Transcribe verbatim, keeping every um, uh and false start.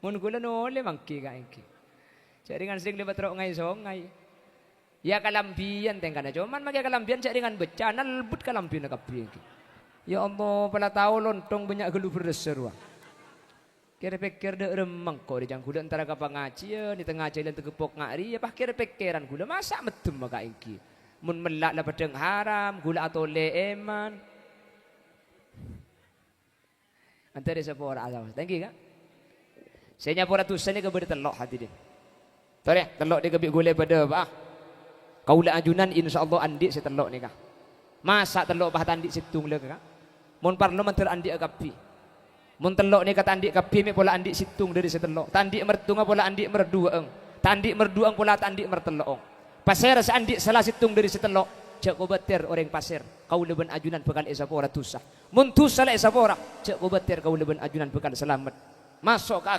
Mon ghulâ nolè mangghi ka ènggi. Jhâ' rèngan sèng lèbât ro' ngai-songai. Ya kalambhiyân tèngkana, coma makè kalambhiyân jhâ' rèngan beccana, lebut kalambhiyânna kabbhi ènggi. Ya Allah, pola tao lontong bânnya' ghâllu berrâssa rowa. Kèr-pèkkèr dâ' remma engko' rè jhâ' ghulâ entara ka pangajiyân, è tengnga jhâlân tageppok nga' rèya, pas kèr-pèkkèran ghulâ, masa' meddhemma ka ènggi. Mon mella' la peddhâng haram, ghulâ atolè èman. Èntar èsapora, asaos. Thank you, Ka'. Sè nyapora dhusa nèka bâdâ tello', hadirin. Torè, tello' nèka bi' ghulâ padâ, Pa'. Kaulâ ajunan, insyaallah, andi' sè tello' nèka. Masa' tello' pas ta' andi' sèttong la, Ka'? Mon parlo mandhâr andi'â kabbhi. Mon tello' nèka ta' andi' kabbhi, mè' pola andi' sèttong dâri sè tello'. Ta' andi' merttongnga pola andi' merduwâ'âng. Ta' andi' merduwâ'âng pola ta' andi' mertello'âng. Pasèra sè andi' sala sèttong dâri sè tello', jhâ' kobâtèr orèng pasèr. Kaulâ bân ajunan bhâkal èsapora dhusa. Mon dhusa la èsapora, jhâ' kobâtèr kaulâ bân ajunan bhâkal salamet. Maso' ka